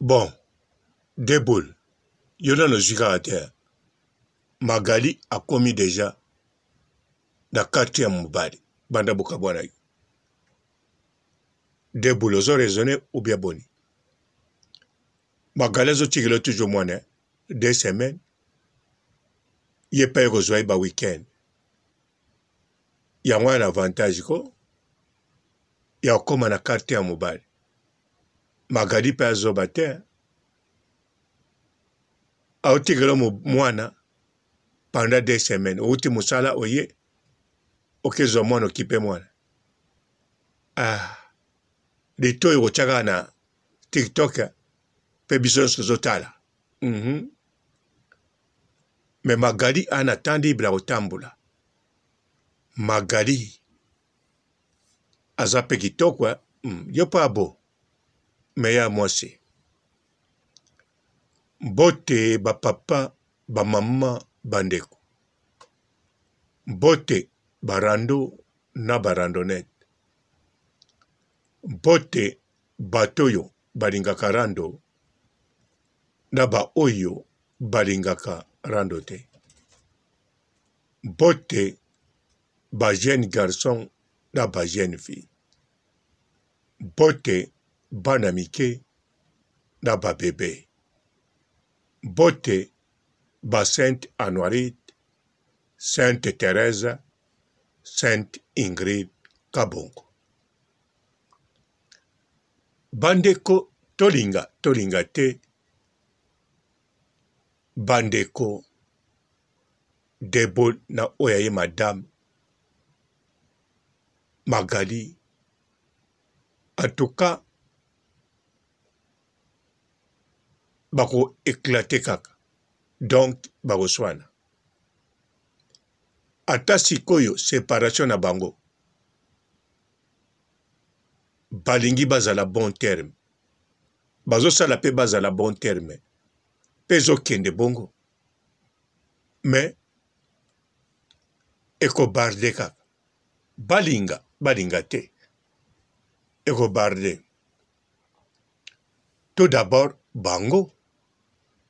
Bon Deboul yo nanu ozui kaka te hein Magali akomi dejà na quatrième mobali banda bokabwanaki Deboul ozo raisonner ou bien boni Magali azotikela yo toujours mwana 2 semaines ye pe aye kozwa ye ba week-end yango wana avantage ko ya kokoma na carte ya mobali Magali pe azoba te aotikela mwana pendant 2 semaines outi mosala oye okezwa mwana okipe mwana ah litoyi okotya kaka na TikTok pe biso nyonso tozotala. Mais Magali ana temps libre ya kotambola. Magali aza pe kitoko eh? Yo pe abo mais ya mwasi. Mbote ba papa, ba mama, ba ndeko. Mbote ba rando na ba randonnette. Mbote bato oyo balingaka rando na ba oyo balingaka rando te. Mbote ba jeunes garçons na ba jeunes filles. Mbote bana mike na ba bebes. Mbote ba Sainte Anuarite, Sainte Therèse, Sainte Ingrid Kabongo. Bandeko tolinga tolinga te, bandeko Debo na oyo ya ye madame Magali en tout cas bako eclater kaka donc bakoswana ata sikoyo separation na bango balingi bazala bon terme bazosala pe bazala bon terme pe ezokende bongo mais ekobarde kaka balinga balinga te ekobarde tout d'abord bango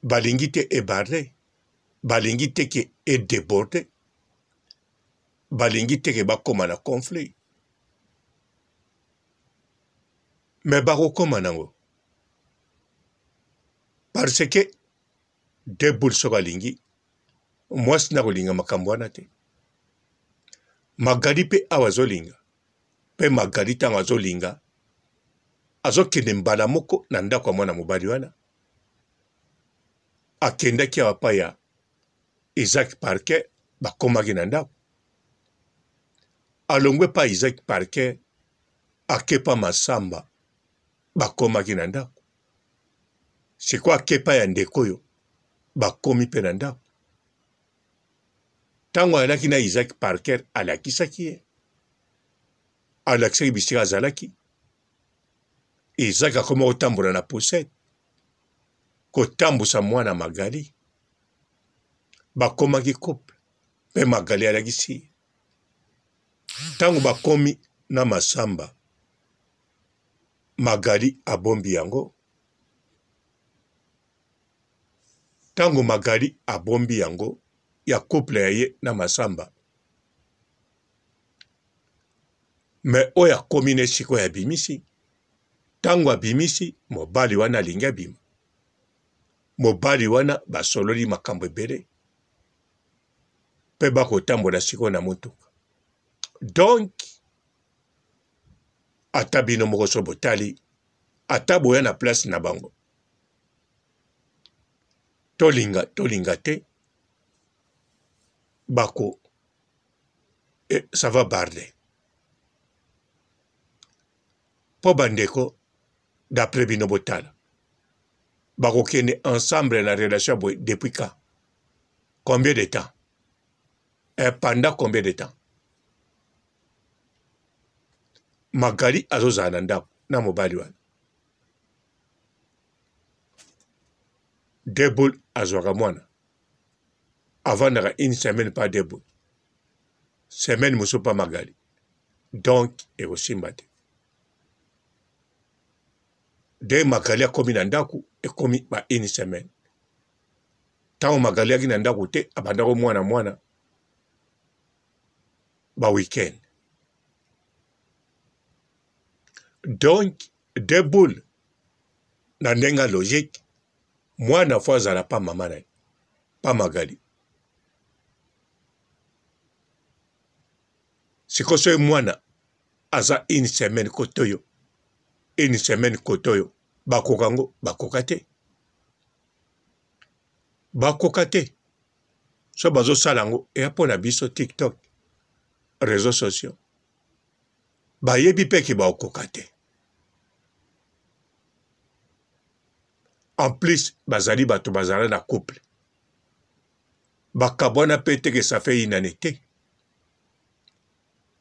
balingi te ebarde balingi te ke edeborde balingi te ke bakoma na conflit mais bakokoma nango parce que Deboul soki alingi mwasi na kolinga makambo wana te. Magali pe awa azolinga pe Magali ntango azolinga azokende mbala moko na ndako ya mwana mobali wana akendaki awa pa ya Isaac Parker bakomaki na ndako alongwe pa Isaac Parker akepa Masamba bakomaki na ndako Sikoyo ake epai ya ndeko oyo, bakomi mpe na ndako. Ntango ayalaki na Isaac Parker, alakisaki ye, alakisaki bisika azalaki. Isaac akoma kotambola na poussette, kotambusa mwana Magali. Bakomaki couple mpe Magali alakisi ye. Ntango bakomi na Masamba, Magali abombi yango. Tango Magali abombi yango ya couple ya ye na Masamba. Mais oyo akomi ne sikoyo abimisi. Tango abimisi mobali wana alingi abima. Mobali wana basololi makambo ebele. Pe bakotambola sikoyo na motuka. Donc ata bino moko so botali ata boya na place na bango tolinga tolinga te bako eh, ça va barde mpo bandeko d'après bino botala bakokende ensemble na relation ya boye depuis quand combien de temps eh, pendant combien de temps Magali azozala na ndako na mobali wana. Deboul azwaka mwana avandaka une semaine pa Deboul, semaine mosusu pa Magali, donc ekosimba te. De Magali akomi na ndako, ekomi ba une semaine. Ntango Magali ayaki na ndako te, abanda komwana mwana ba week-end. Donc, deux boules na ndenge ya logique, mwana fo azala pa mama na ye, pa Magali. Sikoyo soki mwana aza une semaine kote oyo, une semaine kote oyo, bakoka yango? Bakoka te, bakoka te. So bazosala yango eya mpo na biso TikTok, réseaux sociaux, bayebi mpe ke bakokoka te. En plus bazali bato bazala na couple, bakabwana mpe te ke ça fait une année te,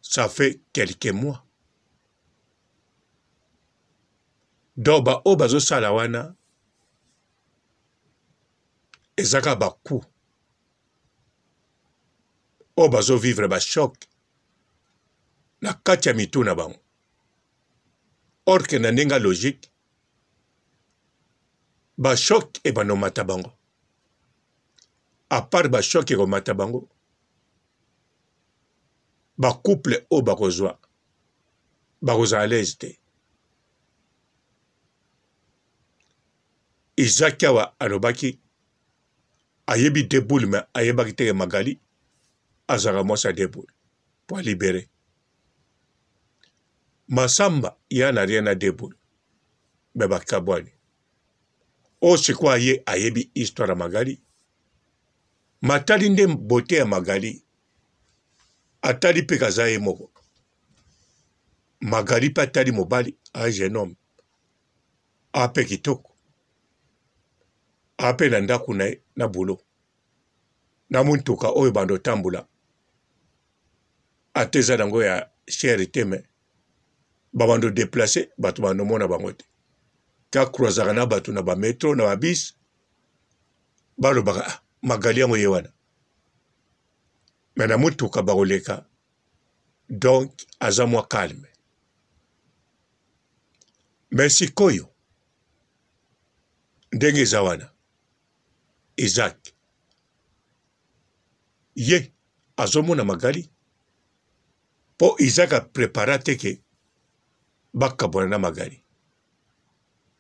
ça fait quelques mois. Donc baoyo bazosala wana eza kaka ba coup oyo bazo vivre ba choc na kati ya mitu na bango. Or que na ndenge ya logique ba choc ebanda komata bango, à part ba choc ekomata bango, ba couple oyo bakozwa bakozala à l'aise te. Isaac awa alobaki ayebi Deboul mais ayebaki te ke Magali azalaka mwasi ya Deboul po a libere Masamba ya na rien na Deboul mais bakabwani. Oyo sikoyo aye ayebi histoire ya Magali matali nde beauté ya Magali atali mpe kaza ye moko Magali mpe atali mobali a jeune homme ape kitoko ape na ndako na ye na boulot na motuka oyo bando otambola ata eza nango ya chere te me babando deplace bato bando mona bango te ta croisaka na bato na bametro na babis balobaka ah, magali yango ye wana me na motuka bakoleka donc aza mwa calme me sikoyo ndenge eza wana Isaac ye azomona Magali po Isaac a prepara te ke bakabwana na Magali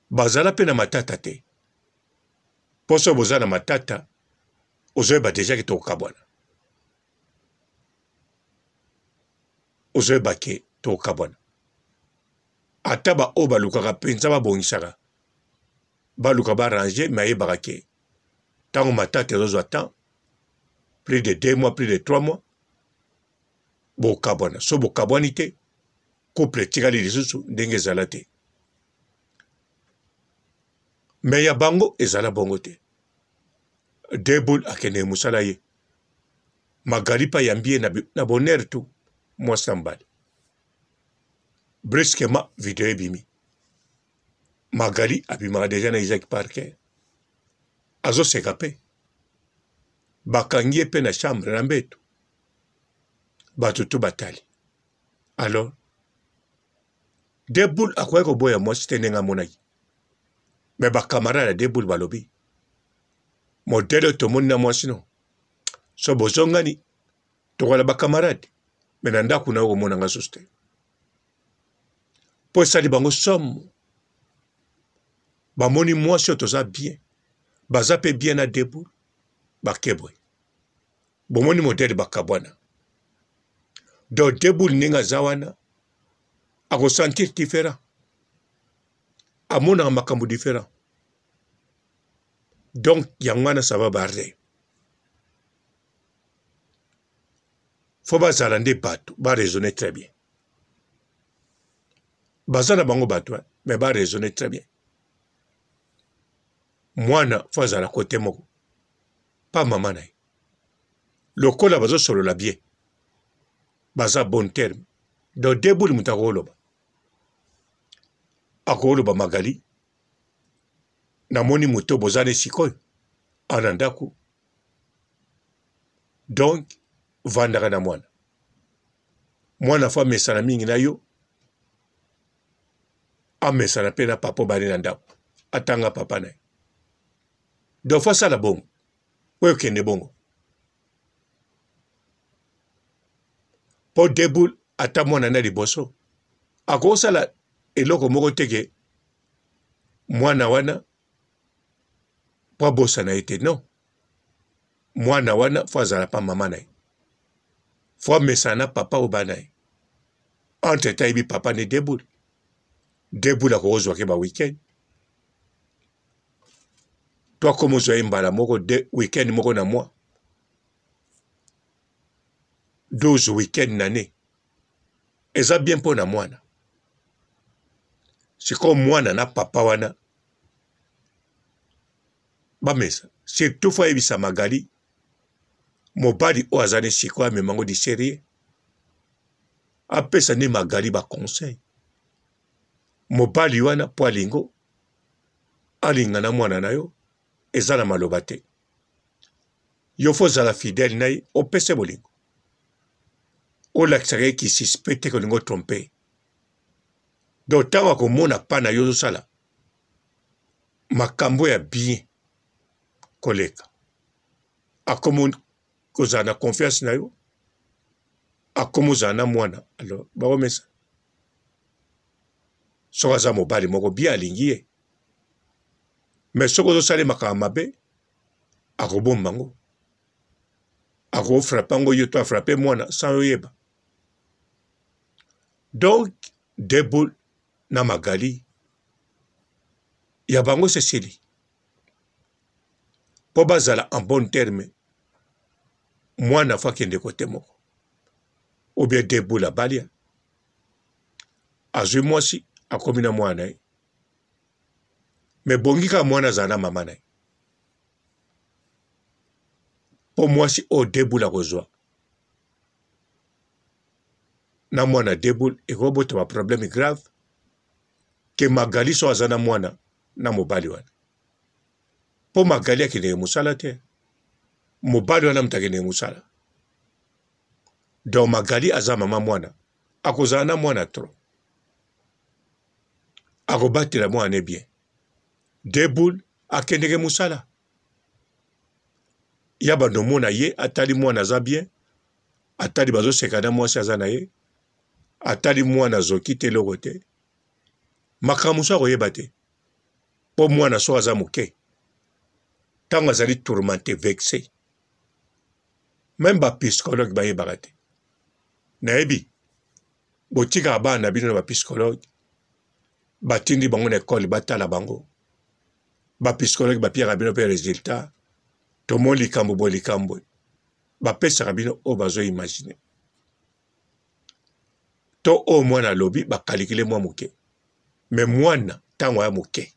bazala pe na matata te po soki boza na matata ozoyeba deja ke tokokabwana ozoyeba ke tokokabwana ata baoyo balukaka mpenza babongisaka baluka ba ranger mais ayebaka ke ntango matata ezozwa temps plus de deux mois plus de trois mois bokabwana so bokabwani te couple etikali lisusu ndenge ezala te me ya bango ezala bongo te deboul akendeke mosala ye magali mpe ayambi ye na bonheur tout mwasi na mobali brusquement video ebimi Magali abimaka deja na Isaac Parker azoseka pe bakangi ye pe na chambre na mbeto bato tu batali alors Deboul akoki koboya mwasi te ndenge amonaki me bacamarade ya Deboul balobi modele oyo tomoni na mwasi no so bozongani tokola bacamarade me na ndako na yo komona nga susu te mpo esali bango somo bamoni mwasi oyo toza bien baza mpe bien na debout bakebwe bomoni modele bakabwana donc debout ndenge aza wana akosentir différent amonaka makambo différent donc yango wana ça va barre fo bazala nde bato ba raisonner très bien baza na bango bato mais ba raisonner très bien mwana fo azala kote moko pa mama na ye lokola bazosolola bien baza bon terme donc debuli moto akoloba akoloba magali namoni moto boza ne sikoyo ana ndako donc vandaka na mwana mwana fo amesana mingi na yo. Amesana mpe na papa obandi na ndako, atanga papa na ye. Donc fo asala bongo, oyo okende bongo. Mpo deboul ata mwana na liboso akosala eloko moko te ke mwana wana mpo abosana ye te non mwana wana fo azala pa mama na ye fo amesana na papa oyo bana ye entre temps ayebi papa ne deboul deboul akokozwa ke ba weekend to akoma ozwa ye mbala moko de weekend moko na mois 12 weekend na ne eza bien mpo na mwana sikoyo mwana na papa wana bamesa surtout fo ayebisa magali mobali oyo aza ne sikoyo amema yango du serieux apesa nde magali baconseil mobali wana mpo alingo alinga na mwana na yo eza na maloba te yo fo ozala fidèle na ye opesa bolingo olakisaka ye kisuspect te kolinga otrompe ye donc ntango akomona pa na yo ozosala makambo ya bien koleka akomi kozala na confiance na yo akomi ozala na mwana alors bakomesa soki aza mobali moko bien alingi ye me soki ozosala makambo mabe akobomba yango akofrape yango yo to afrape mwana sans oyeba donc deboul na magali ya bango sesili mpo bazala en bon terme mwana fo akende kote moko ou bien deboul abalia azwi mwasi akomi na mwana na ye me bongi kaka mwana azala na mama na ye mpo mwasi oyo deboul akozwa na mwana deboul ekobota ba problème grave ke magali so aza na mwana na mobali wana mpo magali akendeke mosala te mobali wana moto akendeke mosala donc magali aza mama mwana akozala na mwana trop akobatela mwana ne bien deboul akendeke mosala ya bando omona ye atali mwana aza bien atali bazoseka na mwasi aza na ye atali mwana azoki te eloko te makambo mosusu akoyeba te mpo mwana soki aza moke ntango azali tourmente vexe meme bapsychologue bayebaka te nayebi botikaka bana na bino na bapsychologue batindi bango na ekole batala bango bapsychologue bapiaka bino mpe resultat tomoni likambo boye likambo bapesaka bino oyo bazo imagine to oyo mwana alobi bakalikile mwa moke me mwana ntango aya moke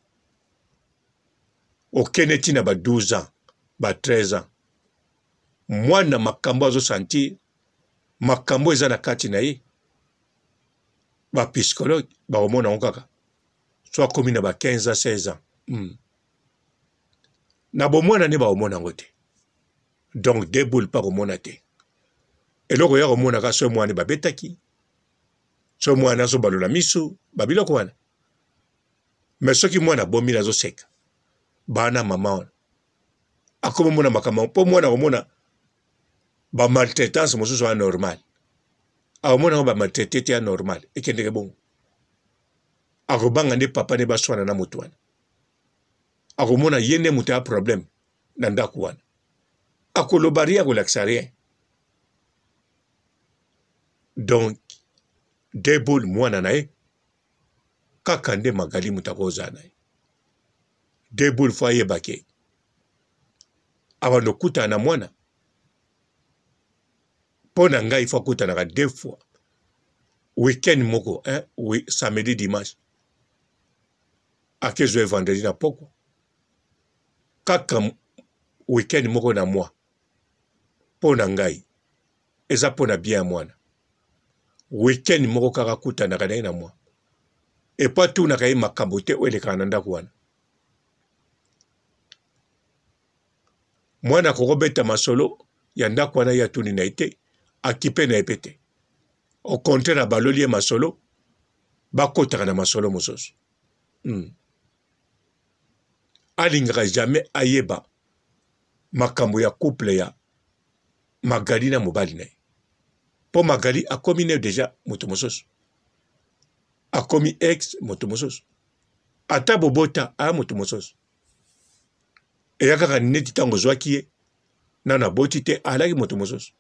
okende ntina ba 12 ans ba 13 ans mwana makambo azosentir makambo eza na kati na ye ba psychologue bakomona yango kaka so akomi na ba 15 ans 16 ans hmm. Na bomwana nde bakomona yango te. Donc deux boules pa komona te. Eloko ya komona ka soki mwana babetaki, soki mwana azo balola misu, ba biloko wana. Mais soki mwana abomi azo seka, bana mama wana akoma mona makambo mpo mwana akomona ba maltraitance mosusu ya normal. Akomona yango ba maltraite te ya normal, ekendeke bongo. Akobanga nde papa nde baswana na moto wana. Akomona ye nde moto ya problème na ndako wana. Akoloba rien, akolakisa rien. Donc Deboul mwana na ye kaka nde Magali moto akozala na ye. Deboul fo ayeba ke abanda okutana na mwana mpo na ngai fo akutanaka deux fois week-end moko hein, oui, samedi dimanche akezwa ye vendredi na pokwa kaka week-end moko na mois mpo na ngai eza mpo na bien ya mwana week-end moko kaka akutanaka na ye na mois epo atunaka ye makambo te oyo elekaka na ndako wana mwana akokobeta masolo ya ndako wana ye atuni na ye te akipe na ye mpe te au contraire abaloli ye masolo bakotaka na masolo mosusu. Alingaka jamais ayeba makambo ya couple ya Magali na mobali na ye. Mpo Magali akomi ne deja moto mosusu. Akomi ex moto mosusu. Ata bobota aya moto mosusu. Eya kaka neti ntango ozwaki ye nano aboti te alaki moto mosusu.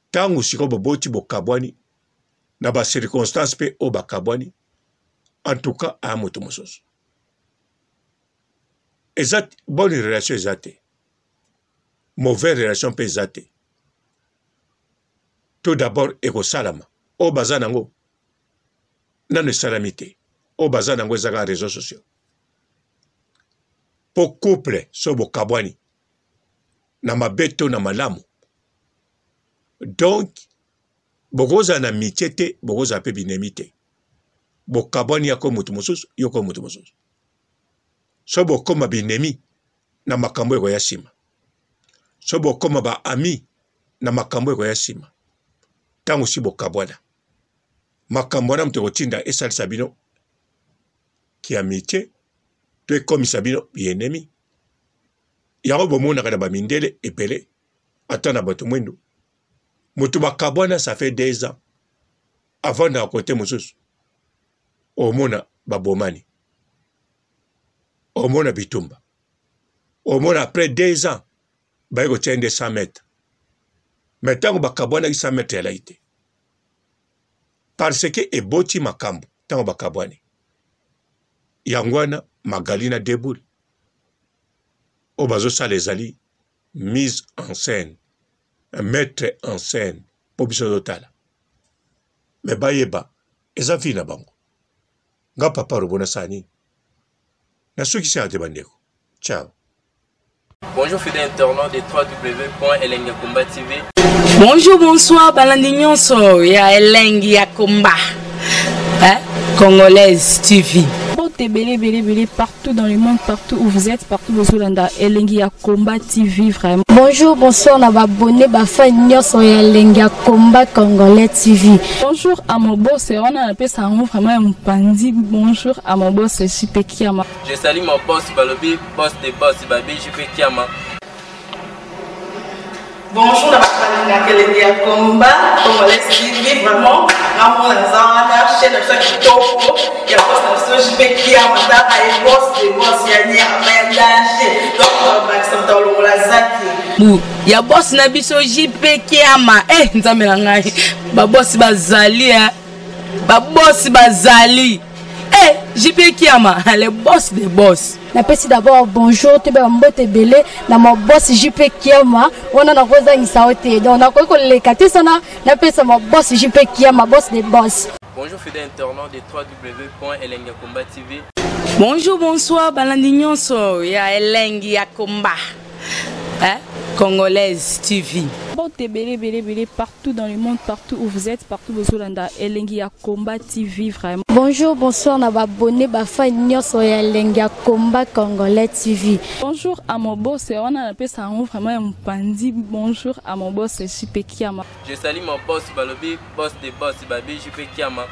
Ntango sikoyo boboti bokabwani na ba circonstances mpe oyo bakabwani en tout cas aya moto mosusu. Eza bonne relation eza te. Mauvaise relation mpe eza te. Tout d'abord ekosalama oyo baza nango nano esalami te. Oyo baza nango eza kaka réseaux sociaux. Mpo couple so bokabwani na mabe to na malamu donc bokozala na mitie te, bokozala mpe binemi te. Bokabwani yako moto mosusu, yoko moto mosusu. So bokoma binemi na makambo ekoya nsima, so bokoma ba ami na makambo ekoya nsima, ntango si bokabwana, makambo wana moto ekotinda esalisa bino ki amitie to ekomisa bino bienemi. Yango bomonaka na bamindele ebele, ata na bato mwindu, moto bakabwana ça fait 2 ans avandaka kote mosusu, omona babomani, omona bitumba, omona après 2 ans baye kotia nde 100 mètres, mais ntango bakabwanaki 100 mètres elaki te parce que eboti makambo ntango bakabwani. Yango wana Magali na Deboul oyo bazosala ezali mise en scène, mettre en scène mpo biso totala, mais bayeba eza vie na bango. Nga papa Robo nasala nini? Nasukisi awa te bandeko. Ciao. Bonjour fidèles internautes de www.elengiyakomba TV. Bonjour, bonsoir, balandi nyonso ya Elengi ya Komba. Hein? Congolaise TV. Mbote ebele ebele ebele partout dans le monde, partout où vous êtes, partout bozolanda Elengi ya Combat TV vraiment. Bonjour, bonsoir na ba abonné ba fan nyonso ya Elengi ya Combat Congolais TV. Bonjour à mon boss, wana napesa yango vraiment ya mopanzi. Bonjour à mon boss JP Kiama. Je salue mon boss balobi boss de boss babi JP Kiama. Bonjour na bato balingaka elengi ya combat congolais TV vraiment ngamona naza wana chaîne na biso ya kitoko ya boss na biso JP Kiama tala ye boss de boss ya nyama ya danger donc bakisa moto alongola zaki bu ya boss na biso JP Kiama eh nzambe na ngai ba boss bazali eh ba boss bazali eh JP Kiama le boss de boss. Napesi d'abord bonjour toyeba mbote ebele na ma boss JP Kiama wana nakozangisa yo te donc nakoki koleka te sana napesa ma boss JP Kiama boss de boss. Bonjour fidèles internautes de www.elengiyakomba TV. Bonjour, bonsoir, balandi nyonso ya Elengi ya Komba. Hein? Congolaise TV. Mbote ebele ebele ebele partout dans le monde, partout où vous êtes, partout bozolanda Elengi ya Combat TV vraiment. Bonjour, bonsoir na ba abonné ba fan nyonso ya Elengi ya Combat Congolais TV. Bonjour à mon boss, wana napesa yango vraiment ya mopanzi. Bonjour à mon boss JP Kiama. Je salue mon boss balobi boss de boss babi JP Kiama.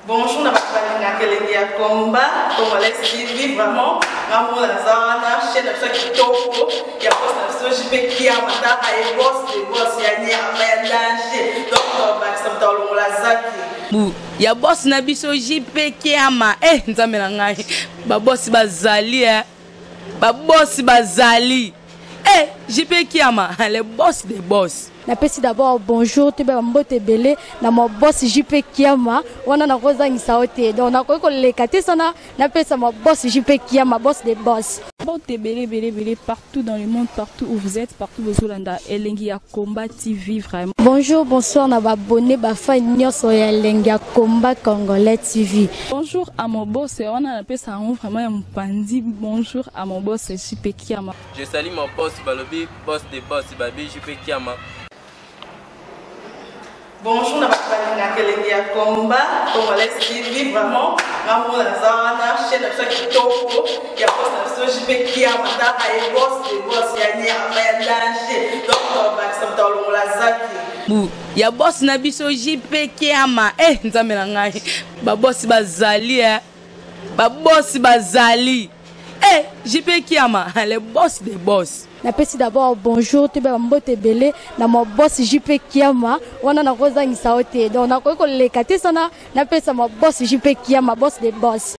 Bonjour na bato balingaka elengi ya combat congolais TV vraiment ngamona naza wana chaîne na biso ya kitoko ya boss na biso JP Kiama tala ye boss de boss ya nyama ya danger donc bakisa moto alongola zaki bu ya boss na biso JP Kiama eh nzambe na ngai ba boss bazali eh ba boss bazali eh JP Kiama le boss de boss. Napesi d'abord bonjour toyeba mbote ebele na ma boss JP Kiama wana nakozangisa yo te donc nakoki koleka te sana napesa ma boss JP Kiama boss de boss. Mbote ebele ebele ebele partout dans le monde, partout où vous êtes, partout bozolanda Elengi ya Combat TV vraiment. Bonjour, bonsoir na ba abonné ba fan nyonso ya Elengi ya Combat Congolais TV. Bonjour à mon boss, wana napesa yango vraiment ya mopanzi. Bonjour à mon boss JP Kiama. Je salue mon boss balobi boss de boss babi JP Kiama. Bonjour na bato balingaka elengi ya combat congolais TV, vraiment nga moko naza wana, chaîne na biso ya kitoko ya boss na biso JP Kiama, taka ye boss de boss ya nyama ya danger, donc tobakisa moto alongola zaki bu ya boss na biso JP Kiama. Eh, nzambe na ngai, babosi bazali, eh. Babosi bazali, eh, JP Kiama, le boss de boss. Napesi d'abord bonjour, toyeba bambote ebele na ma boss JP Kiama. Wana nakozangisa yo te, donc nakoki koleka te sana napesa ma boss JP Kiama, boss de boss.